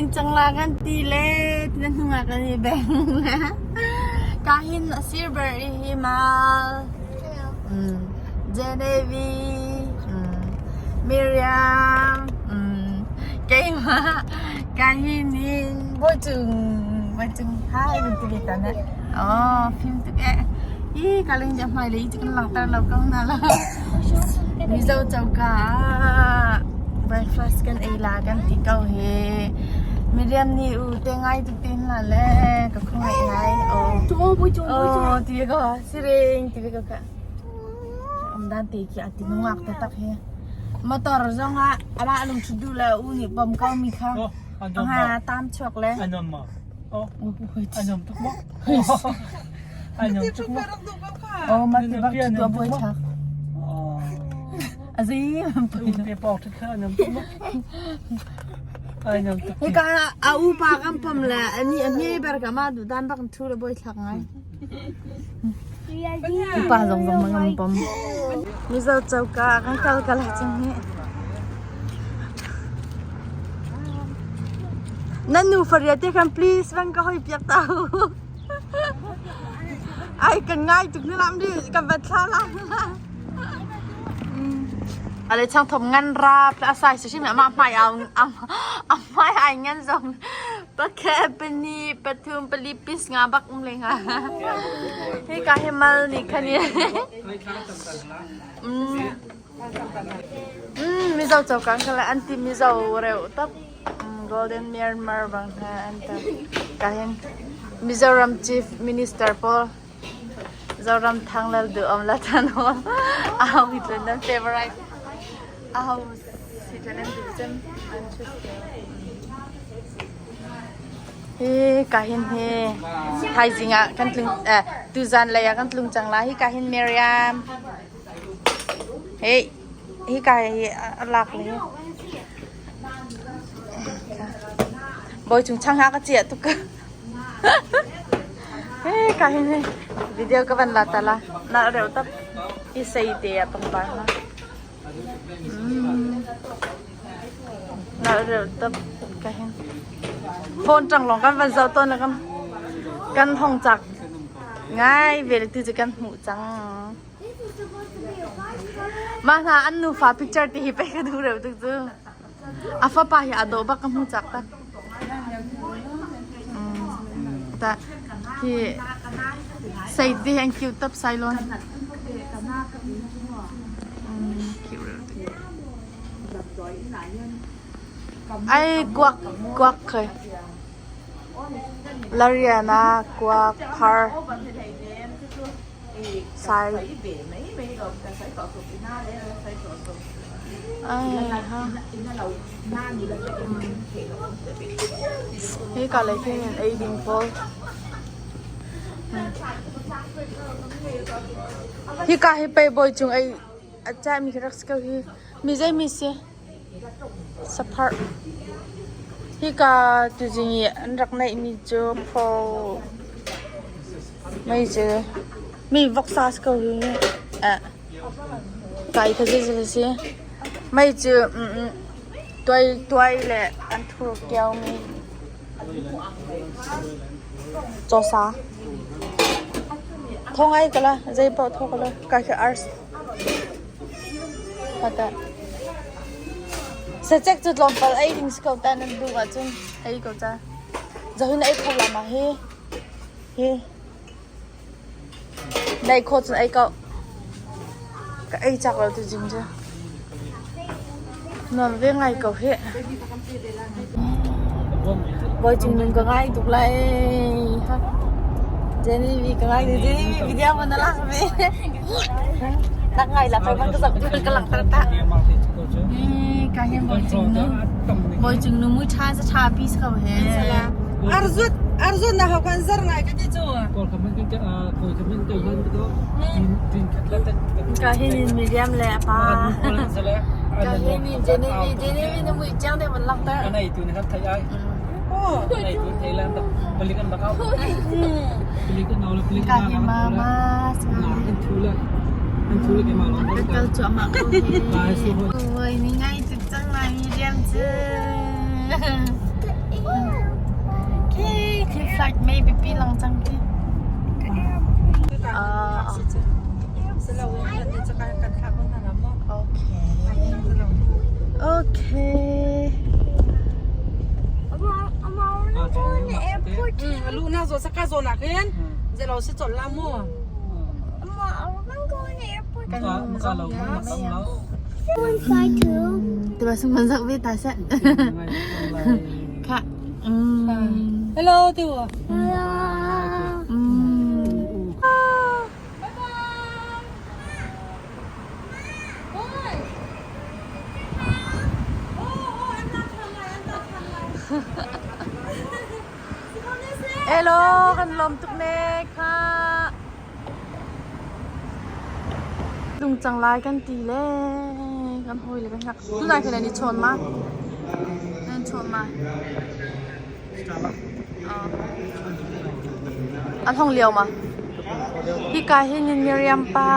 tling cang la kan ti le na hnungah kan i beng le ka hin a sir ber i hi mal Genevieve Miriam keimah ka hin in Bawicung Bawicung hai kan ti ve ta na oh phim tuk eh hi ka ling ja hmai lei kan langhter lo ko hna lo Mizo coka ah breakfast kan ei la kan ti ko hi. Miriam nih u te ngai tuk tin la le ka khawngaih ngai. Oh. Oh, ti ko siring ti ko ka. Om dan te ki ati nungak te tak hi. Motor zong ah ala lung thu du le u nih pom ko mi kha. Ha tam chuak le. Anom ma. Oh, anom tuk mo. Anom tuk mo. Oh, ma ti bak tu boi thak. Azi te pok thak kha anom tuk mo. Anom tuk. Hi ka a u pa kam pom le ani a hme ber ka ma du dan bak thu le boi thlak ngai. Upa zong zong mang pom. Mizo choka kan kal kala chang hi. Nan nu faria te khan please van ka hoi piak ta u. Ai kan ngai tuk na lam di kan van thla la. Ale chang thom ngan rap a sai si ma hmai au a hmai ai ngan zong pakhat pahnih pathum pali pis nga bak um le nga. Hi ka hi mal ni khan Mizo cokang kha le an ti Mizo reuh tap. Golden Myanmar bang hna an ta. Ka hin Mizoram Chief Minister pawl Zoram Thang Lal Du Om La Than Hall aho hi tlun nan favorite aho si tlun nan duh cem Hi ka hin hi thaizing ah kan tlung eh tuzan lei ah kan tlung cang la hi ka hin Miriam Hei, hika hi a lak le. Bawi cung chang ha ka chiah tuk ka. Hei, ka hin hi video ka van la ta la. Na reu tap. Hi sei te a pangpar na. Na reu tap ka hin. Phone tang long kan van zau ton la kan kan hong chak ngai ve le tu cu kan hmuh cang. Mah hna an nufa picture ti hi pei ka duh reuh tuk cu. A fapa hi a dawh bak ka hmu cak tak. Ta hi sei ti an cute top sai lon. Cute reuh tuk. Ai kuak kuak khoi. Lariana kuak phar. Sai. Hi ka lei khin in ei ding pawl. Hi ka hi pei bawi cung ei a cah mi khi rak si ko hi. Mi zei mi si? Sapharh. Hika tuzing i an rak neihmi cu phaw mei cu mi voksa si ko hi eh kai kha zei si mei cu tuai tuai le an thur kio mi cawsa thong ai kala zei paoh thaw kala kai khi ars Sacek cu tlawmpal ei ding si ko ta nan duh ahcun ei ko ca. Zahin ei kho la ma hi. Hi. Dai kho cun ei ko. Ka ei chak lo tu jing cu. Nuam ve ngai ko hi. Bawi cung nun ka ngai tuk lai. Jenny vi ka ngai tuk. Jenny vi video man na lak ve. Nak ngai la phải bang ka zak ka lang tar ta. Ka hin bawi cung nu. Bawi cung nu mui tha sa tha pi ko he. Arzut arzut na hau kan zar ngai ka ti chu. Ka hin Miriam le apa. Ka hin Jenny vi Jenny vi na mui chiang de man lang tar. Anai tu ni kan thai ai. Anai tu thai lan tak balik an bakau. Balik an aul balik Ka hin mama. An thu la. An thu la ke ma long. Ka kal chuah ma ko hi. Oi ni ngai tuk cang lai Miriam cu. Flight mei pipi lang cang khi. Okay. Okay. Lu na zo saka zo na khin. Ze lo si chol la mu. Tiba sung man sak ve ta seh. Kha. Hello tiêu. Hello, kan lawm tuk ne kha. Tlung cang lai kan ti le kan hawi le kan hngak. Tunai khin nan i chawn ma? Nan chawn ma? An hong lio ma? Hika hin in Miriam pa.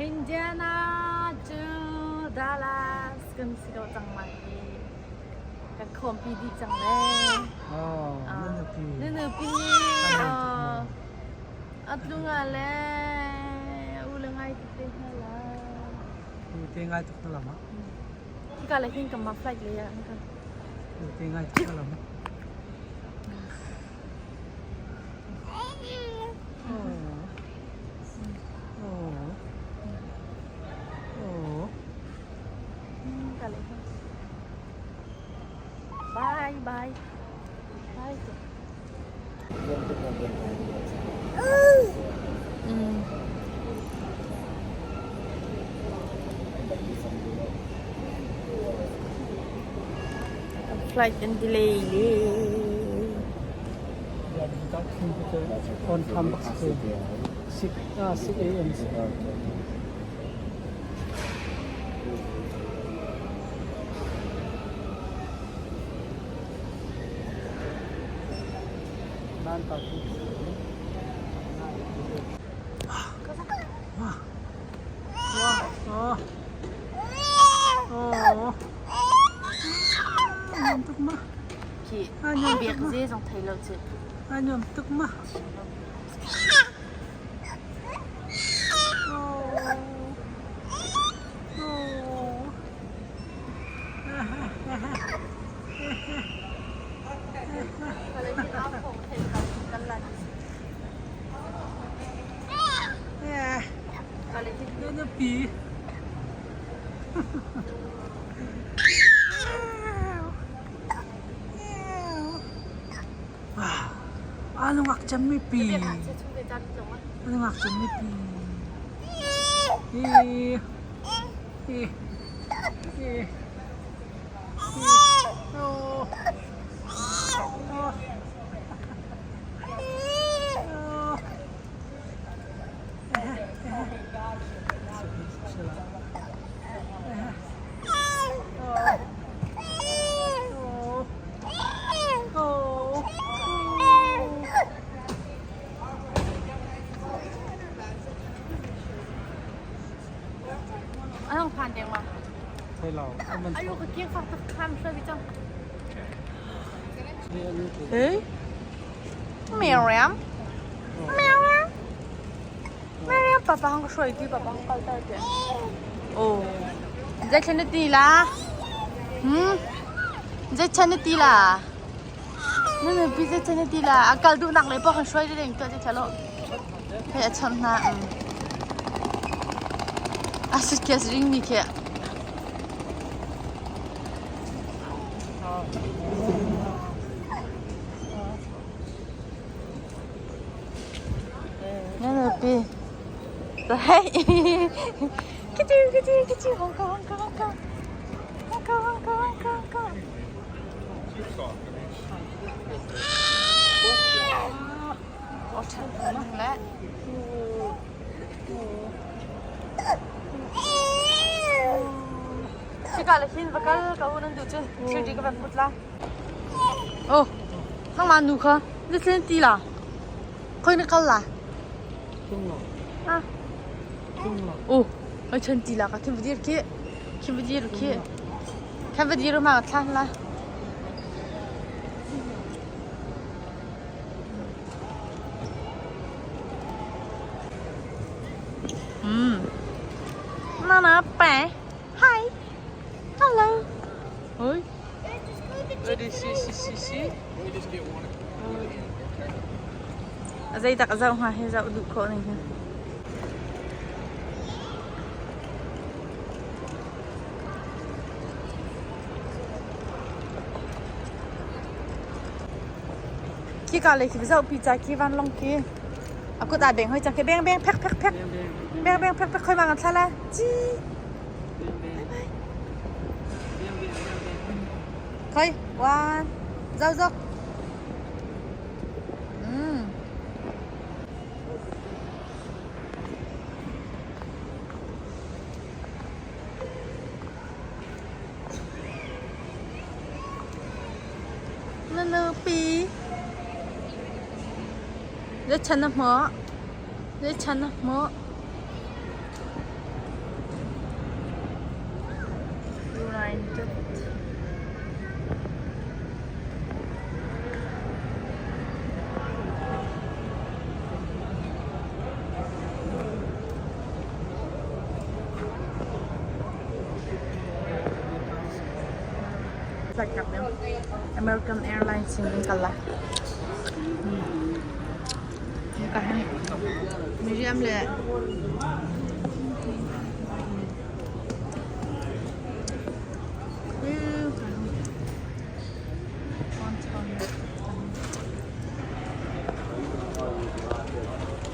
Indiana cu Dallas kan si ko cang lai i kan khawmpi dih cang le. Oh, nunupi. Nunupi. A tlung ah le u le ngai tuk te hna la. U te ngai tuk na la ma. Hika le hin kan ma flight le ya kan. U te ngai tuk na la ma. Bye bye. Bye. Flight an delay le. On tham bak si 6 6 a.m. Nan ta tu. Wah. Wah. Oh. Oh. Nuam tuk ma. Khi biak ze zong thei lo cu. A nuam tuk ma. Nupi. A nungak cem mi pi. A nungak cem mi pi. Hi. Hi. Hi. Oh. Oh. Oh. An hung phan deng ma? Thei lo. Ayu ka kiang fak tak kham hruai vi cang. Hey. Miriam. Miriam. Miriam papa hang ka hruai ti papa hang kal tar ti. Oh. Zei thlen na ti la? Hmm? Zei chen na ti la? Na nupi zei chen na ti la? A kal duhnak le paoh kan hruai ding tuah ti thalo. Hei a chawnh hna. A suitcase ring mi khi. Na nupi. Hey. Kichu kichu kichu hong kong hong kong hong kong. Hong kong hong kong hong kong hong kong. Hika le hin va kal ka u nan duh cun thilri ka van put la. Oh, nangmah nu kha na thlen ti la. Khoi na kal la? Ah. Oh, oi chan ti la ka thim dir khi. Khi dir khi. Khan va dir ma thlan la. Nana pa. Hi. Hello. Oi. Zei tak zoh hnga hi zoh duh khawh ning hi. Khi ka lei khi zoh pi cha khi vanlawng khi a kut aa beng hoi cang khi beng beng phek phek phek beng beng phek phek khoi mang thla la chi khoi one zau zok Na nupi Zeichan na hmuh? Zeichan na hmuh? United. American Airlines in kan kal lai. Ka hin Miriam le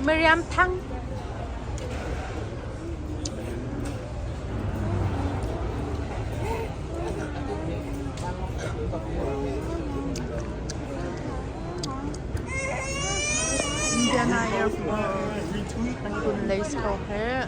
Miriam Thang. Indiana Airport kan kun lei si ko hih.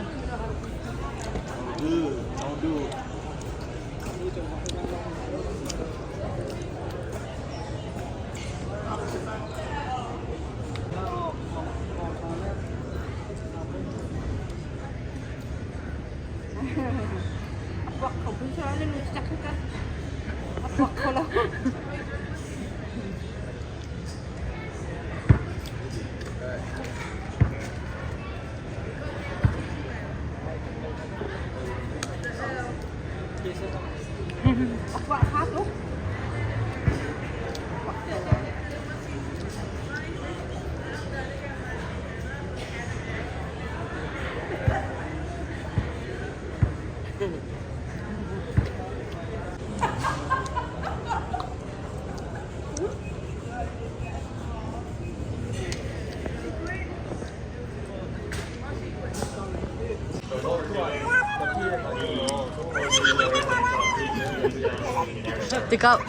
Tikau.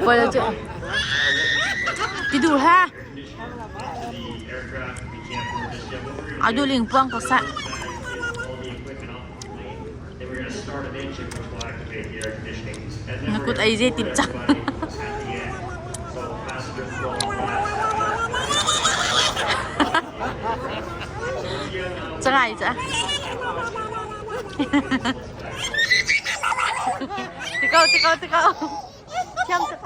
Boleh je. Tidur ha. Adu ling puang ko sa. Na kut ai je tip cang. Cangai ca. Tikau tikau tikau. Thiam tuk.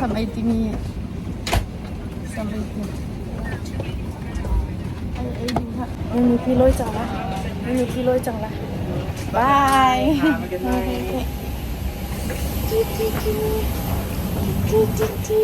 Sam ei timi sam ei ti. Ai ei duh hlah. Nan mitthli lawi cang la. Nan mitthli lawi cang la. Bye. Ti ti ti. Ti ti ti.